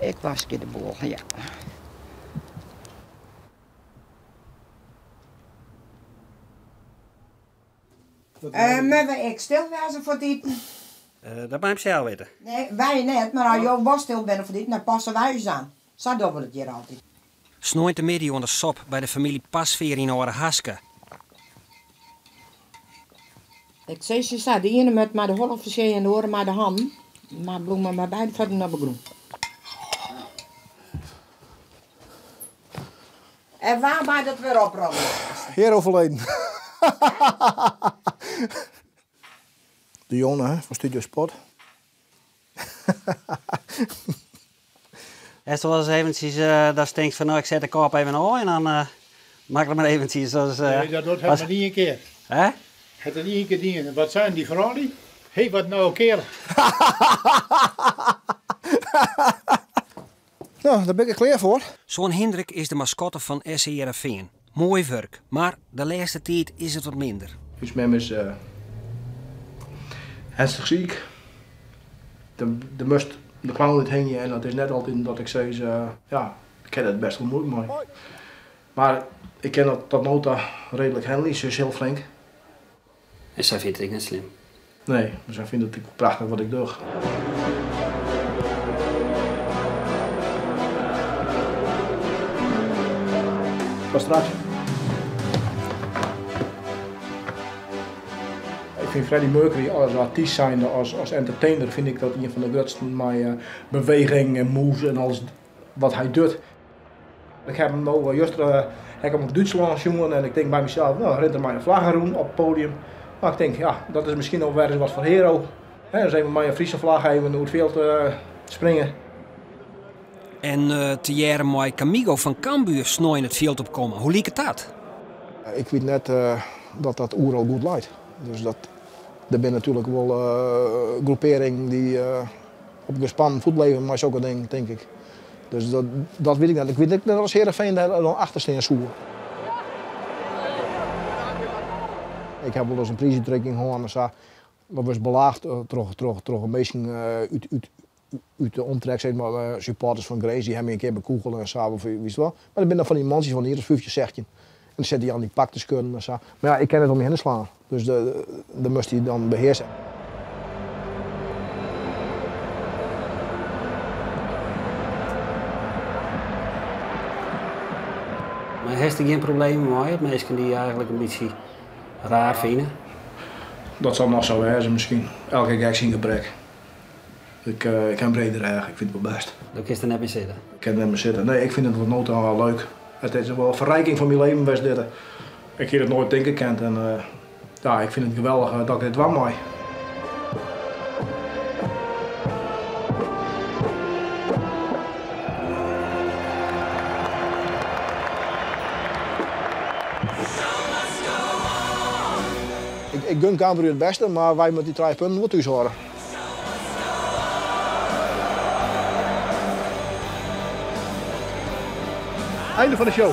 Ik waskje de boel, ja. Moatte we ek stil wêze foar it iten? Dat mei jim sels witte. Nee, wy net, mar as jo wol stil binne foar it iten, dan passe wy ús oan. Sa dogge we it hjir altyd. Sneontemiddei oan de sop by de famylje Pasveer yn Aldehaske. Ik sis je sa, de iene moat mei de holle fersjen en de oare mei de hannen. Mar bliuw mar mei beide fuotten op de grûn. En wa mei dat wer opromje? Hear overleden. De Jonge hè, fan Studio Sport. Hast wolris eventsjes datst tinkst fan no ik set de kop even ôf en dan mak ik mar eventsjes as. Nee, dat docht hy mar ien kear. Hè? Hat it ien kear dien. Wat seinen dy froulju? Hé, wat no kear. No, dêr bin ik klear foar. Soan Hindrik is de maskotte fan SC Hearrenfean. Moai wurk, mar de lêste tiid is it wat minder. Us mem is ernstig siik. Der moast de clown úthingje en dat is net altyd dat ik sis, ja, ik ha der bêst wol muoite mei. Mar ik kin dat tot no ta reedlik handelje, se is hiel flink. En sy fynt it ek net slim? Nee, sy fynt it ek prachtich wat ik doch. Tot straks. Ik fyn Freddie Mercury as artyst zijnde, as entertainer, fyn ik dat ien fan de grutsten mei beweging en moves en alles wat hy docht. Ik ha him no juster ha ik him op Dútslân sjoen en ik tink by mysels, no rint er mei in flagge rûn op it podium. Mar ik tink, ja, dat is miskien noch wer ris wat foar Hero. Hè, ris even mei in Fryske flagge even oer it fjild springe. En tegearre mei Camigo fan Cambuur snein it fjild opkomme, hoe liket dat? Ik wit net dat dat oeral goed leit. Dus dat, der binne natuerlik wol groepearringen dy't op gespannen foet leve mei sokke dingen, tink ik. Dus dat, dat wit ik net. Ik wit ek net as Heerenveen dêr dan achter stean soe. Ik ha wolris in priisútrikking hân en sa. Dat wurdst belaagd troch, troch, troch minsken út, út, út de omtrek, sis mar, supporters fan Grins, dy ha my in kear bekûgele en sa, of witst wol. Mar dat binne dan fan dy mantsjes fan in jier as 15, 16. En dan sitte dy oan dy pak te skurren en sa. Mar ja, ik kin net om my hinne slaan. Dus dat moatst dy dan behearse. Mar hast der gjin problemen mei, minsken dy't dy eigentlik in bytsje raar fine? Dat sil noch sa wêze miskien. Elke gek syn gebrek. Ik ha in brede rêch, ik fyn it wol bêst. Do kinst der net mear sitte? Ik kin der net mear sitte. Nee, ik fyn it oant no ta al leuk. It is wol in ferriking fan myn leven west dit. Ik hie it noait tinke kind en ja, ik fyn it geweldich dat ik dit dwaan mei. Ik gun Cambuur it bêste, mar wy moatte dy trije punten wol thús hâlde. Einde fan de show.